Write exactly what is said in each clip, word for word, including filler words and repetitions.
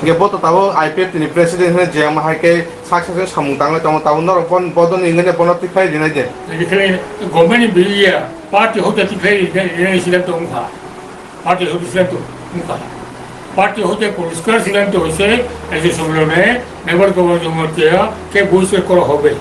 Hingke bo to tabuk I P F T ni president hwnwi jeyama hai khe sak sak samung tanglai tongo, tabuk norok bon-, bodoni wngwi bono tikhlai rinai de. Tikhlai government ni biya party hote tikhlai rinai, rinai silang to wngkha. Party hote silang to wngkha. Party hote poriskar silang to hoise, eje sobrone member government jeyama khe buise koro hobe.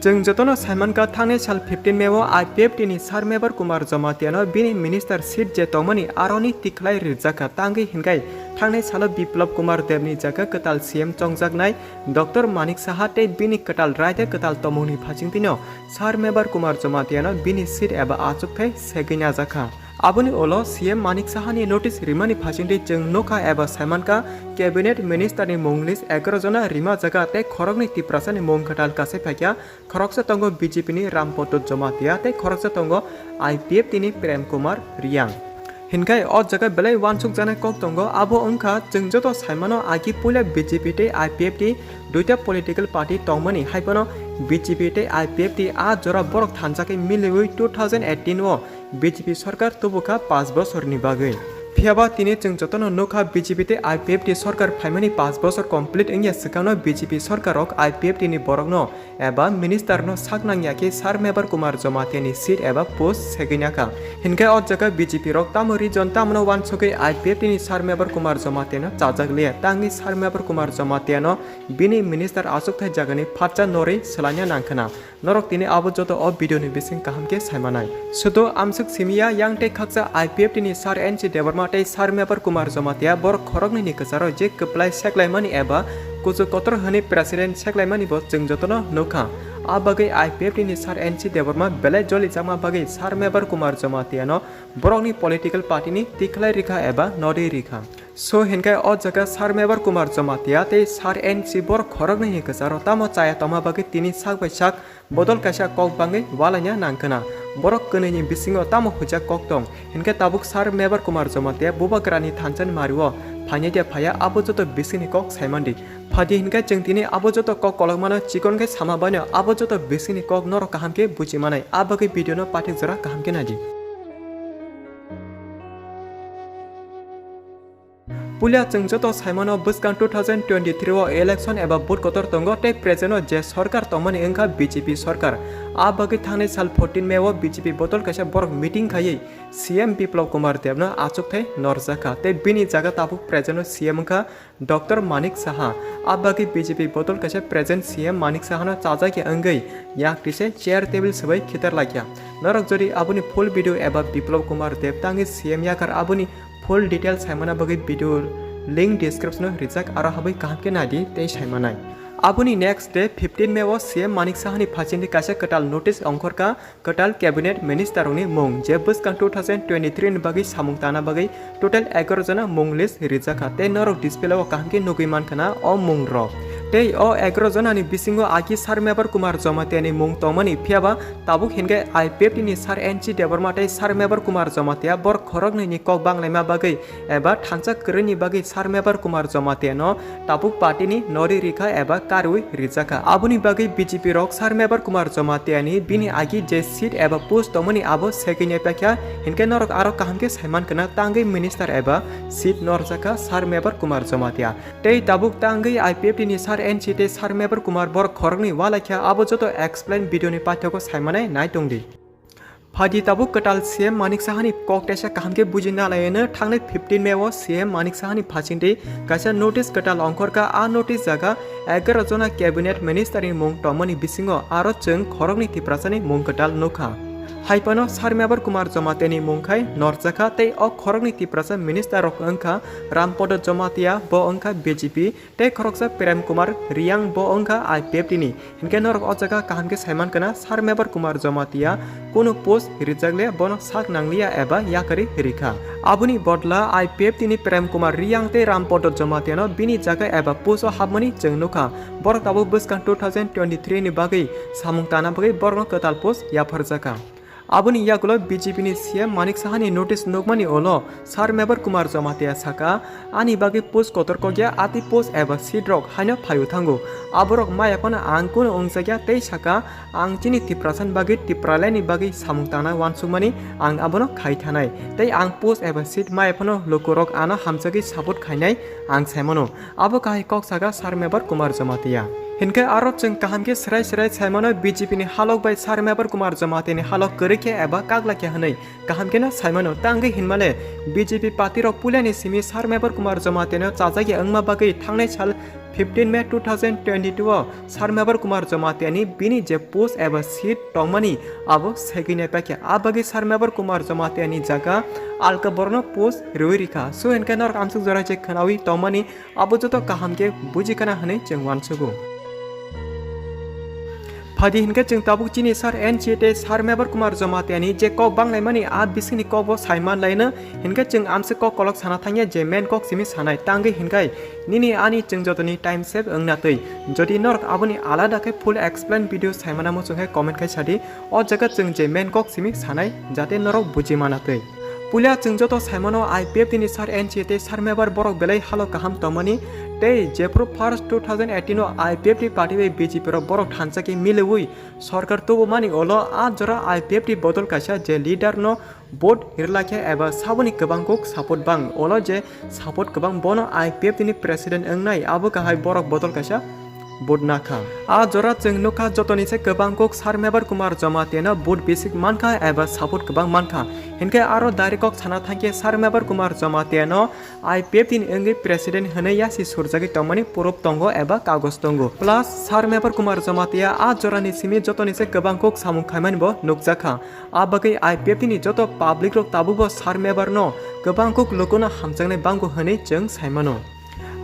Chwng jotono saimankha, thangnai sal fifteen May o I P F T ni Sir Mebar Kumar Jamatia no bini minister seat je tongmani aroni tikhlai rijak kha, tangwi hinkhai thangnai salo Biplab Kumar Deb ni jaga kwtal C M chongjaknai Doctor Manik Saha tei bini kwtal raida kwtal tongmungni phachingtwino Sir Mebar Kumar Jamatia no bini seat eba achukthai segwi najak kha. Aboni ulo C M Manik Saha ni notice rimani phachingtwi chwng nukha eba saimankha, cabinet minister ni mung list egaroh jona rima jaga tei khoroknwi Tiprasa ni mung kwtal kasai phaikha, khoroksa tongo B J P ni Rampodo Jamatia tei khoroksa tongo I P F T ni Prem Kumar Riang. Hinkhai o jaga belai wansukjaknai kok tongo, abo wngkha chwng joto saimano agi puila B J P tei I P F T duita political party tongmani, haiphano B J P tei I P F T a jora borok thanjakwi miliwi two thousand eighteen o B J P sorkar tubukha panch bosorni bagwi. Phiyaba tini chwng jotono nukha B J P tei I P F T sorkar phaimani panch bosor complete wngya swkangno B J P sorkar rok I P F T ni borokno eba minister no sak nangya khe Sir Mebar Kumar Jamatia ni seat eba post segwi nakha. Hinkhe o jaga B J P rok tamo region tamono wansugwi I P F T ni Sir Mebar Kumar Jamatia no chajak liya, tangwi Sir Mebar Kumar Jamatia no bini minister achukthai jagani phatsa norwi swlaina nangkhwna. Norok tini abo joto o video ni bising kaham khe saimanai. Sudo amsuk simiya yang tei khaksa I P F T ni Sir N C Debbarma tei Sir Mebar Kumar Jamatia borok khoroknwi ni kwcharo je kwplai seklaimani eba kuchuk kotor hwnwi president seklaimani bo chwng jotono nukha. A bagwi I P F T ni Sir N C Debbarma belai jolijakma bagwi Sir Mebar Kumar Jamatia no borokni political party ni tikhlai rikha eba nodi rikha. So hinkhe o jaga Sir Mebar Kumar Jamatia tei Sir N C borok khoroknwi ni kwcharo tamo chaya tongma bagwi tini sak bai sak bodol kaisa kok bangwi walaina nangkhwna. Borok kwnwi ni bisingo tamo hujak kok tong? Hinkhe tabuk Sir Mebar Kumar Jamatia Bubagrani thansa ni mario phainai de phaiya, abo joto bisingni kok saimandi. Phadi hinkhe chwng tini abo joto kok kolokmano chikon khe sama baino abo joto bisingni kok norok kaham khe buji manai. A bagwi video no pathik jora kaham khe naidi. Puila chwng joto saimano bwskang two thousand twenty-three o election eba vote kotor tongo tei present o je sorkar tongmani wngkha B J P sorkar. A bagwi thangnai sal fourteen May o B J P bodol kaisa borok meeting khaiwi C M Biplab Kumar Debno achukthai norjakha tei bini jaga tabuk present o C M wngkha Doctor Manik Saha. A bagwi B J P bodol kaisa present C M Manik Sahano chajak ya wngwi yak tise chair table swbai khitar laikya. Norok jodi aboni full video eba Biplab Kumar Deb tangwi C M yakar aboni full details saimana bagwi video link description o rijak, aro habwi kaham khe naidi tei saimanai. Aboni next day fifteen May o C M Manik Sahani phachingni kaisa kwtal notice ongkhorkha kwtal cabinet minister rokni mung, je bwskang two thousand twenty-three ni bagwi samung tana bagwi total egaroh jona mung list rijakha tei norok display o kaham khe nugwi mankha na o mung rok. Tei o egaroh jona ni bisingo agi Sir Mebar Kumar Jamatia ni mung tongmani, phiyaba tabuk hinkhe I P F T ni Sir N C Debbarma tei Sir Mebar Kumar Jamatia borok khoroknwi ni kok banglaima bagwi eba thansa kwrwini bagwi Sir Mebar Kumar Jamatia no tabuk party ni nori rikha eba karwi rijakha. Aboni bagwi B J P rok Sir Mebar Kumar Jamatia ni bini agi je seat eba post tongmani abo segwi nai paikha, hinkhe norok aro kaham khe saiman khna tangwi minister eba seat norjakha Sir Mebar Kumar Jamatia. Tei tabuk tangwi I P F T ni Sir N C tei Sir Mebar Kumar borok khoroknwi walaikha, abo joto explain video ni paithakgo saimanai nai tongdi. Phadi tabuk kwtal C M Manik Sahani kok tesa kaham khe buji nalaino. Thangnai fifteen May o C M Manik Sahani phachingtwi kaisa notice kwtal ongkhorkha. A notice jaga egaroh jona cabinet minister ni mung tongmani bisingo aro chwng khoroknwi Tiprasani mung kwtal nukha. Haiphano Sir Mebar Kumar Jamatia ni mung khai norjakha tei o khoroknwi Tiprasa minister rok wngkha Rampodo Jamatia, bo wngkha B J P, tei khoroksa Prem Kumar Riang, bo wngkha I P F T ni. Hinkhe norok o jaga kaham khe saiman khna, Sir Mebar Kumar Jamatia kunu post rijak le bono sak nangliya eba yakarwi rikha. Aboni bodla I P F T ni Prem Kumar Riang tei Rampodo Jamatia no bini jaga eba post o hapmani chwng nukha. Borok tabuk bwskang two thousand twenty-three ni bagwi samung tana bagwi borokno kwtal post yapharjakha. Aboni yagulo B J P ni C M Manik Saha ni notice nukmani ulo Sir Mebar Kumar Jamatia saka, "Ani bagwi post kotor kokya, ati post eba seat rok haino phaio thango. Aborok maya phano ang kuno wngjakya," tei saka, "Ang chini Tiprasa ni bagwi, Tipraland ni bagwi samung tangna uansukmani ang abono khai thanai. Tei ang post eba seat maya phano lukurok ano hamjagwi support khainai ang saimano." Abo kahai kok saka Sir Mebar Kumar Jamatia. Hinkhe aro chwng kaham khe srai srai saimano B J P ni halok bai Sir Mebar Kumar Jamatia ni halok kwrwi khe eba kaglai khe hwnwi kaham kheno saimano. Tangwi hinmale B J P party rok puilani simi Sir Mebar Kumar Jamatia no chajakya wngma bagwi thangnai sal fifteen May two thousand twenty-two o Sir Mebar Kumar Jamatia ni bini je post eba seat tongmani abo segwi nai paikha. A bagwi Sir Mebar Kumar Jamatia ni jaga alka borokno post rwi rikha. So hinkhe norok amsuk jora je khwnawi tongmani abo joto kaham khe buji kana hwnwi chwng uansugo. Phadi hinkhe chwng tabuk chini Sir N C A tei Sir Mebar Kumar Jamatia ni je kok banglaimani a bisingni kokbo saiman laino, hinkhe chwng amsuk kok kolok sana thangya je main kok simi sanai. Tangwi hinkhai nini ani chwng jotoni time save wngna twi. Jodi norok aboni alada khe full explain video saimana muchung khe comment khai sadi. O jaga chwng je main kok simi sanai jate norok buji mana twi. Puila chwng joto saimano I P F T ni Sir N C A tei Sir Mebar borok belai halo kaham tongmani tei jephru first two thousand eighteen o I P F T party bai B J P rok borok thansa khe miliwi sorkar tubumani ulo a jora I P F T bodol kaisa je leader no vote rwlakhe eba saboni kwbang kuk support bang ulo je support kwbang bono I P F T ni president wngnai abo kahai borok bodol kaisa vote nakha. A jora chwng nukha jotoni se kwbang kuk Sir Mebar Kumar Jamatia no vote bisik mankha eba support kwbang mankha. Hinkhe aro direct kok sana thangkhe Sir Mebar Kumar Jamatia no I P F T ni wngwi president hwnwi yasi surjagwi tongmani proof tongo eba kagoj tongo. Plus Sir Mebar Kumar Jamatia a jorani simi jotoni se kwbang kuk samung khaimani bo nukjakha. A bagwi I P F T ni joto public rok tabukbo Sir Mebar no kwbang kuk lukuno hamjaknai bango hwnwi chwng saimano.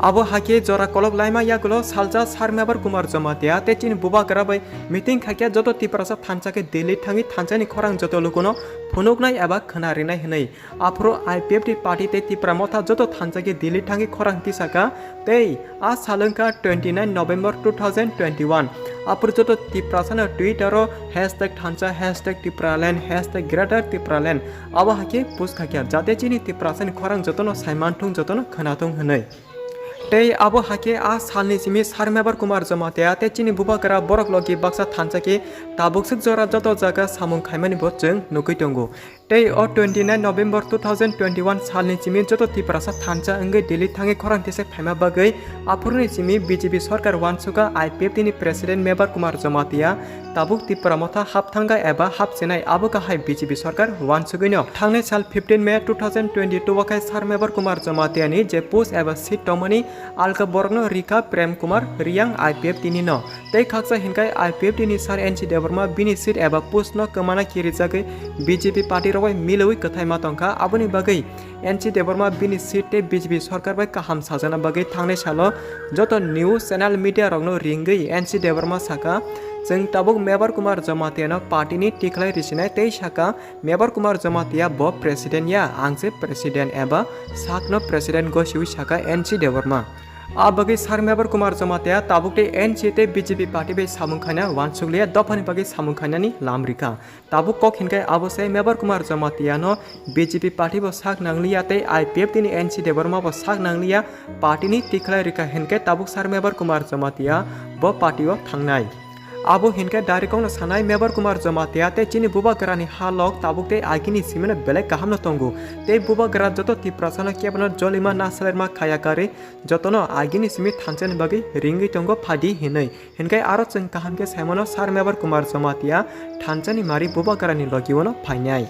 Abo hakhe jora kolok laima yagulo salsa Sir Mebar Kumar Jamatia tei chini bubagra bai meeting khaikhe joto Tiprasa thansa khe Delhi thangwi thansani khorang joto lukuno phunuknai eba khwna rinai hwnwi. Aphuru I P F T party tei Tipra Motha joto thansa khe Delhi thangwi khorang tisaka tei a sal wngkha twenty nine November two thousand twenty one. Aphuru joto Tiprasano Twitter o hashtag thansa, hashtag Tipraland, hashtag Greater Tipraland abo hakhe post khaikha jate chini Tiprasani khorang jotono saimanthung jotono khwnathung hwnwi. Tei abo hakhe a salni simi Sir Mebar Kumar Jamatia tei chini bubagra borok logi baksa thansa khe tabukswk jora joto jaga samung khaimani bo chwng nugwi tongo. Tei o twenty nine November two thousand twenty one salni simi joto Tiprasa thansa wngwi Delhi thangwi khorang tise phaima bagwi aphuruni simi B J P sorkar uansukha I P F T ni president Mebar Kumar Jamatia tabuk Tipra Motha hap thangkha eba hap chenai abo kahai B J P sorkar uansugwino. Thangnai sal fifteen May two thousand twenty two o khe Sir Mebar Kumar Jamatia ni je post eba seat tongmani alka borokno rikha Prem Kumar Riyang I P F T ni no. Tei khaksa hinkhai I P F T ni Sir N C Debbarma bini seat eba post no kwmana khe rijagwi B J P party rok bai milwi kwthai ma tongkha, aboni bagwi N C Debbarma bini seat tei B J P sorkar bai kaham sajana bagwi thangnai salo joto news channel media rokno ringwi N C Debbarma saka, "Chwng tabuk Mebar Kumar Jamatia no party ni tikhlai risinai," tei saka, "Mebar Kumar Jamatia bo president ya, ang se president," eba sakno president gosiwi saka N C Debbarma. A bagwi Sir Mebar Kumar Jamatia tabuk tei N C tei B J P party bai samung khaina uansukliya, dophani bagwi samung khainani lam rikha. Tabuk kok hinkhai abo se Mebar Kumar Jamatia no B J P party bo sak nangliya tei I P F T ni N C Debbarma bo sak nangliya, party ni tikhlai rikha hinkhai tabuk Sir Mebar Kumar Jamatia bo party o thangnai. Abo hinkhai direct no sanai Mebar Kumar Jamatia tei chini bubagra ni halok tabuk tei agini simino belai kaham no tongo tei bubagra joto Tiprasa no kebo no jolima na salerma khaya karwi jotono agini simi thansa ni bagwi ringwi tongo phadi hinwi. Hinkhe aro chwng kaham khe saimano Sir Mebar Kumar Jamatia thansa ni mari bubagra ni logi o no phainai.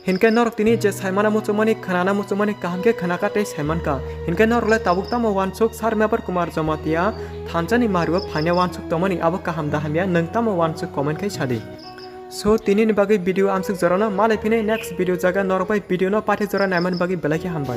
Hinkhe norok tini je saimana muchungmani, khwnana muchungmani kaham khe khwnakha tei saimankha. Hinkhe norok le tabuk tamo uansuk Sir Mebar Kumar Jamatia thansa ni mari o phaina uansuk tongmani abo kaham da hamya nwng tamo uansuk comment khai sadi. So, tini ni bagwi video amsuk jorano, malai phini next video jaga norok bai video no pathi jora naimani bagwi belai khe hambai.